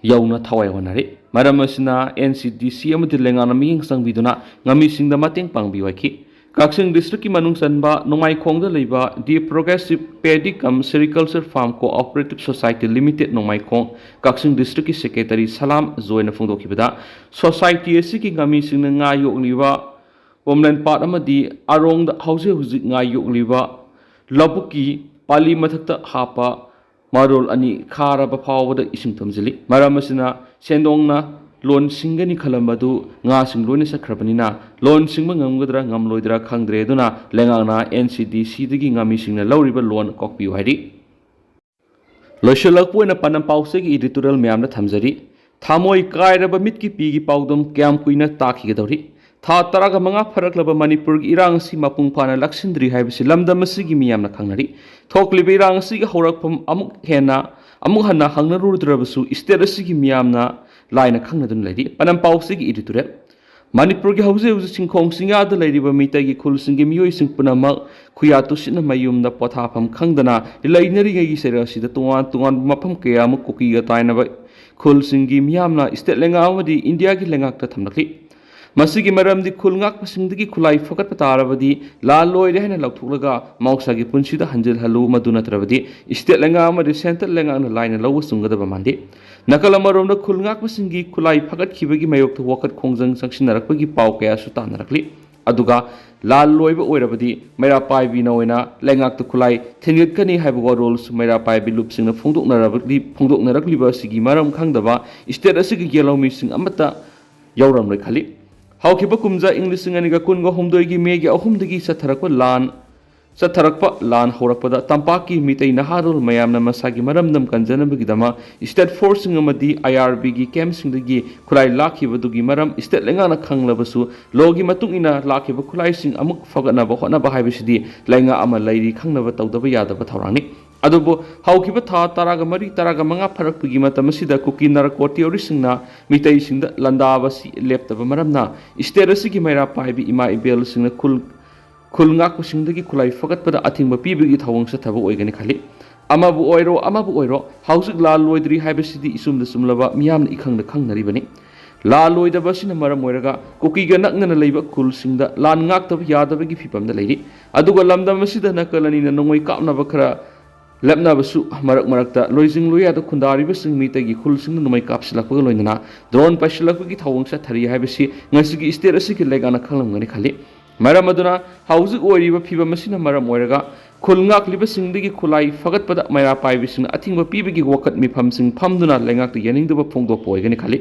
ꯌꯧꯅ ꯊꯋꯥꯏ ꯍꯣꯠꯅꯔꯤ꯫ ꯃꯔꯝ ꯑꯁꯤꯅ ꯑꯦꯟ ꯁꯤ ꯗꯤ ꯁꯤ ꯑꯃꯗꯤ ꯂꯩꯉꯥꯛꯅ ꯃꯤꯠꯌꯦꯡ ꯆꯪꯕꯤꯗꯨꯅ ꯉꯥꯃꯤꯁꯤꯡꯗ ꯃꯇꯦꯡ ꯄꯥꯡꯕꯤꯌꯨ ꯍꯥꯏꯈꯤ꯫ ꯀꯛꯆꯤꯡ ꯗꯤꯁꯇ꯭ꯔꯤꯛꯀꯤ ꯃꯅꯨꯡ ꯆꯟꯕ ꯅꯣꯡꯃꯥꯏꯈꯣꯡꯗ ꯂꯩꯕ the progressive paddy cum sericulture farm cooperative society limited Nongmaikhong Kakching ꯗꯤꯁꯇ꯭ꯔꯤꯛꯀꯤ ꯁꯦꯀ꯭ꯔꯦꯇꯔꯤ ꯁꯂꯥꯝ ꯖꯣꯏꯅ ꯐꯣꯡꯗꯣꯛꯈꯤꯕꯗ, ꯁꯣꯁꯥꯏꯇꯤ ꯑꯁꯤꯒꯤ ꯉꯥꯃꯤꯁꯤꯡꯅ ꯉꯥ ꯌꯣꯛꯂꯤꯕ ꯄꯣꯝꯂꯦꯟ ꯄꯥꯠ ꯑꯃꯗꯤ ꯑꯔꯣꯡꯗ ꯍꯧꯖꯤꯛ ꯍꯧꯖꯤꯛ ꯉꯥ ꯌꯣꯛꯂꯤꯕ ꯂꯧꯕꯨꯛꯀꯤ ꯄꯥꯂꯤ ꯃꯊꯛꯇ ꯍꯥꯞꯄ ꯃꯔꯣꯜ ꯑꯅꯤ ꯈꯥꯔꯕ ꯐꯥꯎꯕꯗ ꯏꯁꯤꯡ ꯊꯨꯝꯖꯤꯜꯂꯤ꯫ ꯃꯔꯝ ꯑꯁꯤꯅ ꯁꯦꯟꯗꯣꯡꯅ ꯂꯣꯟ ꯁꯤꯡꯒꯅꯤ ꯈꯜꯂꯝꯕꯗꯨ ꯉꯥꯁꯤꯡ ꯂꯣꯏꯅ ꯆꯠꯈ꯭ꯔꯕꯅꯤꯅ ꯂꯣꯟ ꯁꯤꯡꯕ ꯉꯝꯒꯗ꯭ꯔꯥ ꯉꯝꯂꯣꯏꯗ꯭ꯔꯥ ꯈꯪꯗ꯭ꯔꯦ꯫ ꯑꯗꯨꯅ ꯂꯩꯉꯥꯛꯅ ꯑꯦꯟ ꯁꯤ ꯗꯤ ꯁꯤꯗꯒꯤ ꯉꯥꯃꯤꯁꯤꯡꯅ ꯂꯧꯔꯤꯕ ꯂꯣꯟ ꯀꯣꯛꯄꯤꯌꯨ ꯍꯥꯏꯔꯤ꯫ ꯂꯣꯏꯁꯤꯜꯂꯛꯄ ꯑꯣꯏꯅ ꯄꯥꯟꯗꯝ ꯄꯥꯎꯆꯦꯒꯤ editorial ꯃꯌꯥꯝꯗ ꯊꯝꯖꯔꯤ꯫ ꯊꯃꯣꯏ ꯀꯥꯏꯔꯕ ꯃꯤꯠꯀꯤ ꯄꯤꯒꯤ ꯄꯥꯎꯗꯝ ꯀꯌꯥꯝ ꯀꯨꯏꯅ ꯇꯥꯈꯤꯒꯗꯧꯔꯤ? ꯊꯥ ꯇꯔꯥꯒ ꯃꯉꯥ ꯐꯥꯔꯛꯂꯕ ꯃꯅꯤꯄꯨꯔꯒꯤ ꯏꯔꯥꯡ ꯑꯁꯤ ꯃꯄꯨꯡ ꯐꯥꯅ ꯂꯥꯛꯁꯤꯟꯗ꯭ꯔꯤ ꯍꯥꯏꯕꯁꯤ ꯂꯝꯗꯝ ꯑꯁꯤꯒꯤ ꯃꯤꯌꯥꯝꯅ ꯈꯪꯅꯔꯤ꯫ ꯊꯣꯛꯂꯤꯕ ꯏꯔꯥꯡ ꯑꯁꯤꯒꯤ ꯍꯧꯔꯛꯐꯝ ꯑꯃꯨꯛ ꯍꯦꯟꯅ, ꯑꯃꯨꯛ ꯍꯟꯅ ꯍꯪꯅꯔꯨꯗ꯭ꯔꯕꯁꯨ, state ꯑꯁꯤꯒꯤ ꯃꯤꯌꯥꯝꯅ ꯂꯥꯏꯅ ꯈꯪꯅꯗꯨꯅ ꯂꯩꯔꯤ꯫ ꯄꯥꯟꯗꯝ ꯄꯥꯎꯆꯦꯒꯤ editorial꯫ ꯃꯅꯤꯄꯨꯔꯒꯤ ꯍꯧꯖꯤꯛ ꯍꯧꯖꯤꯛ ꯆꯤꯡꯈꯣꯡ ꯆꯤꯡꯌꯥꯗ ꯂꯩꯔꯤꯕ ꯃꯤꯇꯩꯒꯤ ꯈꯨꯜꯁꯤꯡꯒꯤ ꯃꯤꯑꯣꯏꯁꯤꯡ ꯄꯨꯝꯅꯃꯛ ꯈꯨꯌꯥ ꯇꯨꯁꯤꯠꯅ ꯃꯌꯨꯝꯗ ꯄꯣꯊꯥꯐꯝ ꯈꯪꯗꯅ ꯂꯩꯅꯔꯤꯉꯩꯒꯤ ꯆꯩꯔꯛ ꯑꯁꯤꯗ ꯇꯣꯉꯥꯟ ꯇꯣꯉꯥꯟꯕ ꯃꯐꯝ ꯀꯌꯥ ꯑꯃ ꯀꯨꯀꯤꯒ ꯇꯥꯏꯅꯕ ꯈꯨꯜꯁꯤꯡꯒꯤ ꯃꯤꯌꯥꯝꯅ state ꯂꯩꯉꯥꯛ ꯑꯃꯗꯤ ꯏꯟꯗꯤꯌꯥꯒꯤ ꯂꯩꯉꯥꯛꯇ ꯊꯝꯂꯛꯂꯤ꯫ ꯃꯁꯤꯒꯤ ꯃꯔꯝꯗꯤ ꯈꯨꯜ ꯉꯥꯛꯄꯁꯤꯡꯗꯒꯤ ꯈꯨꯠꯂꯥꯏ ꯐꯒꯠꯄ ꯇꯥꯔꯕꯗꯤ ꯂꯥꯜ ꯂꯣꯏꯔꯦ ꯍꯥꯏꯅ ꯂꯧꯊꯣꯛꯂꯒ ꯃꯍꯧꯁꯥꯒꯤ ꯄꯨꯟꯁꯤꯗ ꯍꯟꯖꯤꯜꯍꯜꯂꯨ, ꯃꯗꯨ ꯅꯠꯇ꯭ꯔꯕꯗꯤ state ꯂꯩꯉꯥꯛ ꯑꯃꯗꯤ central ꯂꯩꯉꯥꯛꯅ ꯂꯥꯏꯅ ꯂꯧꯕ ꯆꯨꯝꯒꯗꯕ ꯃꯥꯟꯗꯦ꯫ ꯅꯥꯀꯜ ꯑꯃꯔꯣꯝꯗ ꯈꯨꯜ ꯉꯥꯛꯄꯁꯤꯡꯒꯤ ꯈꯨꯠꯂꯥꯏ ꯐꯒꯠꯈꯤꯕꯒꯤ ꯃꯥꯌꯣꯛꯇ ꯋꯥꯀꯠ ꯈꯣꯡꯖꯪ ꯆꯪꯁꯤꯟꯅꯔꯛꯄꯒꯤ ꯄꯥꯎ ꯀꯌꯥꯁꯨ ꯇꯥꯟꯅꯔꯛꯂꯤ꯫ ꯑꯗꯨꯒ ꯂꯥꯜ ꯂꯣꯏꯕ ꯑꯣꯏꯔꯕꯗꯤ ꯃꯩꯔꯥ ꯄꯥꯏꯕꯤꯅ ꯑꯣꯏꯅ ꯂꯩꯉꯥꯛꯇ ꯈꯨꯠꯂꯥꯏ ꯊꯤꯟꯒꯠꯀꯅꯤ ꯍꯥꯏꯕ ꯋꯥꯔꯣꯜꯁꯨ ꯃꯩꯔꯥ ꯄꯥꯏꯕꯤ ꯂꯨꯞꯁꯤꯡꯅ ꯐꯣꯡꯗꯣꯛꯅꯔꯛꯂꯤ-, ꯐꯣꯡꯗꯣꯛꯅꯔꯛꯂꯤꯕ ꯑꯁꯤꯒꯤ ꯃꯔꯝ ꯈꯪꯗꯕ state ꯑꯁꯤꯒꯤ ꯌꯦꯜꯍꯧꯃꯤꯁꯤꯡ ꯑꯃꯠꯇ ꯌꯥꯎꯔꯝꯂꯣꯏ ꯈꯜꯂꯤ꯫ ꯍꯧꯈꯤꯕ ꯀꯨꯝꯖꯥ ꯏꯪ ꯂꯤꯁꯤꯡ ꯑꯅꯤꯒ ꯀꯨꯟꯒ ꯍꯨꯝꯗꯣꯏꯒꯤ ꯃꯦꯒꯤ ꯑꯍꯨꯝꯗꯒꯤ ꯆꯠꯊꯔꯛꯄ ꯂꯥꯟ, ꯆꯠꯊꯔꯛꯄ ꯂꯥꯟ ꯍꯧꯔꯛꯄꯗ ꯇꯝꯄꯥꯛꯀꯤ ꯃꯤꯇꯩ ꯅꯍꯥꯔꯣꯜ ꯃꯌꯥꯝꯅ ꯃꯁꯥꯒꯤ ꯃꯔꯝꯗꯝ ꯀꯟꯖꯅꯕꯒꯤꯗꯃꯛ state forceꯁꯤꯡ ꯑꯃꯗꯤ IRBꯒꯤ campꯁꯤꯡꯗꯒꯤ ꯈꯨꯠꯂꯥꯏ ꯂꯥꯛꯈꯤꯕꯗꯨꯒꯤ ꯃꯔꯝ state ꯂꯩꯉꯥꯛꯅ ꯈꯪꯂꯕꯁꯨ, lawꯒꯤ ꯃꯇꯨꯡ ꯏꯟꯅ ꯂꯥꯛꯈꯤꯕ ꯈꯨꯠꯂꯥꯏꯁꯤꯡ ꯑꯃꯨꯛ ꯐꯒꯠꯅꯕ ꯍꯣꯠꯅꯕ ꯍꯥꯏꯕꯁꯤꯗꯤ ꯂꯩꯉꯥꯛ ꯑꯃ ꯂꯩꯔꯤ ꯈꯪꯅꯕ ꯇꯧꯗꯕ ꯌꯥꯗꯕ ꯊꯧꯔꯥꯡꯅꯤ꯫ ꯑꯗꯨꯕꯨ ꯍꯧꯈꯤꯕ ꯊꯥ ꯇꯔꯥꯒ ꯃꯔꯤ, ꯇꯔꯥꯒ ꯃꯉꯥ ꯐꯥꯔꯛꯄꯒꯤ ꯃꯇꯝ ꯑꯁꯤꯗ ꯀꯨꯀꯤ narco terroristꯁꯤꯡꯅ ꯃꯤꯇꯩꯁꯤꯡꯗ ꯂꯥꯟꯗꯥꯕꯁꯤ ꯂꯦꯞꯇꯕ ꯃꯔꯝꯅ state ꯑꯁꯤꯒꯤ ꯃꯩꯔꯥ ꯄꯥꯏꯕꯤ ꯏꯃꯥ ꯏꯕꯦꯜꯁꯤꯡꯅ ꯈꯨꯜ, ꯈꯨꯜ ꯉꯥꯛꯄꯁꯤꯡꯗꯒꯤ ꯈꯨꯠꯂꯥꯏ ꯐꯒꯠꯄꯗ ꯑꯊꯤꯡꯕ ꯄꯤꯕꯒꯤ ꯊꯧꯑꯣꯡ ꯆꯠꯊꯕ ꯑꯣꯏꯒꯅꯤ ꯈꯜꯂꯤ꯫ ꯑꯃꯕꯨ ꯑꯣꯏꯔꯣ, ꯑꯃꯕꯨ ꯑꯣꯏꯔꯣ, ꯍꯧꯖꯤꯛ ꯂꯥꯜ ꯂꯣꯏꯗ꯭ꯔꯤ ꯍꯥꯏꯕꯁꯤꯗꯤ ꯏꯆꯨꯝꯗ ꯆꯨꯝꯂꯕ, ꯃꯤꯌꯥꯝꯅ ꯏꯈꯪꯗ ꯈꯪꯅꯔꯤꯕꯅꯤ꯫ ꯂꯥꯜ ꯂꯣꯏꯗꯕ ꯑꯁꯤꯅ ꯃꯔꯝ ꯑꯣꯏꯔꯒ ꯀꯨꯀꯤꯒ ꯅꯛꯅꯅ ꯂꯩꯕ ꯈꯨꯜꯁꯤꯡꯗ ꯂꯥꯟ ꯉꯥꯛꯇꯕ ꯌꯥꯗꯕꯒꯤ ꯐꯤꯕꯝꯗ ꯂꯩꯔꯤ꯫ ꯑꯗꯨꯒ ꯂꯝꯗꯝ ꯑꯁꯤꯗ ꯅꯥꯀꯜ ꯑꯅꯤꯅ ꯅꯣꯡꯃꯩ ꯀꯥꯞꯅꯕ ꯈꯔ ꯂꯦꯞꯅꯕꯁꯨ ꯃꯔꯛ ꯃꯔꯛꯇ ꯂꯣꯏꯖꯤꯡ ꯂꯣꯏꯌꯥꯗ ꯈꯨꯟꯗꯥꯔꯤꯕꯁꯤꯡ ꯃꯤꯇꯩꯒꯤ ꯈꯨꯜꯁꯤꯡꯗ ꯅꯣꯡꯃꯩ ꯀꯥꯞꯁꯤꯜꯂꯛꯄꯒ ꯂꯣꯏꯅꯅ drone ꯄꯥꯏꯁꯤꯜꯂꯛꯄꯒꯤ ꯊꯧꯑꯣꯡ ꯆꯠꯊꯔꯤ ꯍꯥꯏꯕꯁꯤ ꯉꯁꯤꯒꯤ state ꯑꯁꯤꯒꯤ ꯂꯩꯉꯥꯛꯅ ꯈꯪꯂꯝꯒꯅꯤ ꯈꯜꯂꯤ꯫ ꯃꯔꯝ ꯑꯗꯨꯅ ꯍꯧꯖꯤꯛ ꯑꯣꯏꯔꯤꯕ ꯐꯤꯕꯝ ꯑꯁꯤꯅ ꯃꯔꯝ ꯑꯣꯏꯔꯒ ꯈꯨꯜ ꯉꯥꯛꯂꯤꯕꯁꯤꯡꯗꯒꯤ ꯈꯨꯠꯂꯥꯏ ꯐꯒꯠꯄꯗ ꯃꯩꯔꯥ ꯄꯥꯏꯕꯤꯁꯤꯡꯅ ꯑꯊꯤꯡꯕ ꯄꯤꯕꯒꯤ ꯋꯥꯀꯠ ꯃꯤꯐꯝꯁꯤꯡ ꯐꯝꯗꯨꯅ ꯂꯩꯉꯥꯛꯇ ꯌꯥꯅꯤꯡꯗꯕ ꯐꯣꯡꯗꯣꯛꯄ ꯑꯣꯏꯒꯅꯤ ꯈꯜꯂꯤ꯫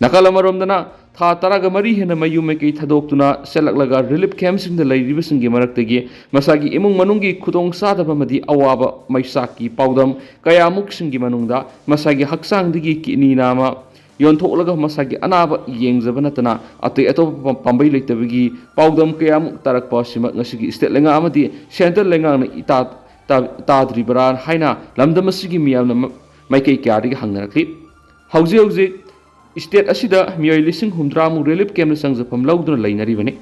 ꯅꯥꯀꯜ ꯑꯃꯔꯣꯝꯗꯅ ꯊꯥ ꯇꯔꯥꯒ ꯃꯔꯤ ꯍꯦꯟꯅ ꯃꯌꯨꯝ ꯃꯩꯀꯩ ꯊꯥꯗꯣꯛꯇꯨꯅ ꯆꯦꯜꯂꯛꯂꯒ ꯔꯤꯂꯤꯐ ꯀꯦꯝꯞꯁꯤꯡꯗ ꯂꯩꯔꯤꯕꯁꯤꯡꯒꯤ ꯃꯔꯛꯇꯒꯤ ꯃꯁꯥꯒꯤ ꯏꯃꯨꯡ ꯃꯅꯨꯡꯒꯤ ꯈꯨꯗꯣꯡ ꯆꯥꯗꯕ ꯑꯃꯗꯤ ꯑꯋꯥꯕ ꯃꯩꯆꯥꯛꯀꯤ ꯄꯥꯎꯗꯝ ꯀꯌꯥꯃꯨꯛꯁꯤꯡꯒꯤ ꯃꯅꯨꯡꯗ ꯃꯁꯥꯒꯤ ꯍꯛꯆꯥꯡꯗꯒꯤ ꯀꯤꯠꯅꯤ ꯅꯥꯝꯃ ꯌꯣꯟꯊꯣꯛꯂꯒ ꯃꯁꯥꯒꯤ ꯑꯅꯥꯕ ꯌꯦꯡꯖꯕ ꯅꯠꯇꯅ ꯑꯇꯩ ꯑꯇꯣꯞꯄ ꯄꯥꯝꯕꯩ ꯂꯩꯇꯕꯒꯤ ꯄꯥꯎꯗꯝ ꯀꯌꯥꯃꯨꯛ ꯇꯥꯔꯛꯄ ꯑꯁꯤꯃꯛ ꯉꯁꯤꯒꯤ ꯁ꯭ꯇꯦꯠ ꯂꯩꯉꯥꯛ ꯑꯃꯗꯤ ꯁꯦꯟꯇ꯭ꯔꯦꯜ ꯂꯩꯉꯥꯛꯅ ꯏꯇꯥ ꯇꯥ- ꯇꯥꯗ꯭ꯔꯤꯕ꯭ꯔꯥ ꯍꯥꯏꯅ ꯂꯝꯗꯝ ꯑꯁꯤꯒꯤ ꯃꯤꯌꯥꯝꯅ ꯃ- ꯃꯥꯏꯀꯩ ꯀꯌꯥꯗꯒꯤ ꯍꯪꯅꯔꯛꯂꯤ꯫ ꯍꯧꯖꯤꯛ ꯍꯧꯖꯤꯛ ꯁ꯭ꯇꯦꯠ ꯑꯁꯤꯗ ꯃꯤꯑꯣꯏ ꯂꯤꯁꯤꯡ ꯍꯨꯝꯗ꯭ꯔꯥꯃꯨꯛ ꯔꯤꯂꯤꯐ ꯀꯦꯝꯞꯇ ꯆꯪꯖꯐꯝ ꯂꯧꯗꯨꯅ ꯂꯩꯅꯔꯤꯕꯅꯤ꯫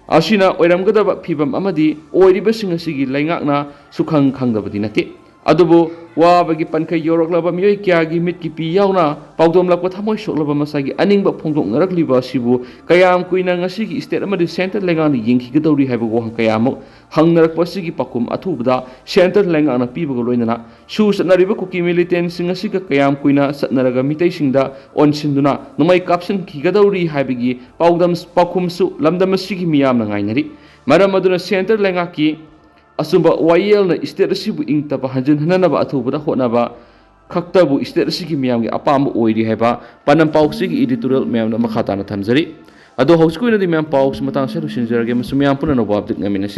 ꯑꯁꯤꯅ ꯑꯣꯏꯔꯝꯒꯗꯕ ꯐꯤꯕꯝ ꯑꯃꯗꯤ ꯑꯣꯏꯔꯤꯕꯁꯤꯡ ꯑꯁꯤꯒꯤ ꯂꯩꯉꯥꯛꯅ ꯁꯨꯈꯪ ꯈꯪꯗꯕꯗꯤ ꯅꯠꯇꯦ꯫ ꯑꯗꯨꯕꯨ ꯋꯥꯕꯒꯤ ꯄꯟꯈꯩ ꯌꯧꯔꯛꯂꯕ ꯃꯤꯑꯣꯏ ꯀꯌꯥꯒꯤ ꯃꯤꯠꯀꯤ ꯄꯤ ꯌꯥꯎꯅ ꯄꯥꯎꯗꯝꯂꯛꯄ ꯊꯃꯣꯏ ꯁꯣꯛꯂꯕ ꯃꯁꯥꯒꯤ ꯑꯅꯤꯡꯕ ꯐꯣꯡꯗꯣꯛꯅꯔꯛꯂꯤꯕ ꯑꯁꯤꯕꯨ ꯀꯌꯥꯝ ꯀꯨꯏꯅ ꯉꯁꯤꯒꯤ ꯁ꯭ꯇꯦꯠ ꯑꯃꯗꯤ ꯁꯦꯟꯇ꯭ꯔꯦꯜ ꯂꯩꯉꯥꯛꯅ ꯌꯦꯡꯈꯤꯒꯗꯧꯔꯤ ꯍꯥꯏꯕ ꯋꯥꯍꯪ ꯀꯌꯥ ꯑꯃ ꯍꯪꯅꯔꯛꯄ ꯑꯁꯤꯒꯤ ꯄꯥꯎꯈꯨꯝ ꯑꯊꯨꯕꯗ ꯁꯦꯟꯇ꯭ꯔꯦꯜ ꯂꯩꯉꯥꯛꯅ ꯄꯤꯕꯒ ꯂꯣꯏꯅꯅ ꯁꯨ ꯆꯠꯅꯔꯤꯕ ꯀꯨꯀꯤ ꯃꯤꯂꯤꯇꯦꯟꯁꯤꯡ ꯑꯁꯤꯒ ꯀꯌꯥꯝ ꯀꯨꯏꯅ ꯆꯠꯅꯔꯒ ꯃꯤꯇꯩꯁꯤꯡꯗ ꯑꯣꯟꯁꯤꯟꯗꯨꯅ ꯅꯣꯡꯃꯩ ꯀꯥꯞꯁꯤꯟꯈꯤꯒꯗꯧꯔꯤ ꯍꯥꯏꯕꯒꯤ ꯄꯥꯎꯗꯝ ꯄꯥꯎꯈꯨꯝꯁꯨ ꯂꯝꯗꯝ ꯑꯁꯤꯒꯤ ꯃꯤꯌꯥꯝꯅ ꯉꯥꯏꯅꯔꯤ꯫ ꯃꯔꯝ ꯑꯗꯨꯅ ꯁꯦꯟꯇ꯭ꯔꯦꯜ ꯂꯩꯉꯥꯛꯀꯤ ꯑꯆꯨꯝꯕ ꯋꯥꯌꯦꯜꯅ ꯁ꯭ꯇꯦꯠ ꯑꯁꯤꯕꯨ ꯏꯪ ꯇꯞꯄ ꯍꯟꯖꯤꯟꯍꯟꯅꯕ ꯑꯊꯨꯕꯗ ꯍꯣꯠꯅꯕ ꯈꯛꯇꯕꯨ ꯁ꯭ꯇꯦꯠ ꯑꯁꯤꯒꯤ ꯃꯤꯌꯥꯝꯒꯤ ꯑꯄꯥꯝꯕ ꯑꯣꯏꯔꯤ ꯍꯥꯏꯕ ꯄꯥꯟꯗꯝ ꯄꯥꯎꯆꯦꯒꯤ ꯏꯗꯤꯇꯣꯔꯤꯌꯦꯜ ꯃꯌꯥꯝꯅ ꯃꯈꯥ ꯇꯥꯅ ꯊꯝꯖꯔꯤ꯫ ꯑꯗꯣ ꯍꯧꯖꯤꯛꯀꯤ ꯑꯣꯏꯅꯗꯤ ꯃꯌꯥꯝ ꯄꯥꯎꯁꯤ ꯃꯇꯥꯡ ꯑꯁꯤꯗ ꯂꯣꯏꯁꯤꯟꯖꯔꯒꯦ꯫ ꯃꯁꯤ ꯃꯌꯥꯝ ꯄꯨꯝꯅꯃꯛ ꯚꯥꯞ ꯇꯥꯃꯤꯟꯅꯁꯤ꯫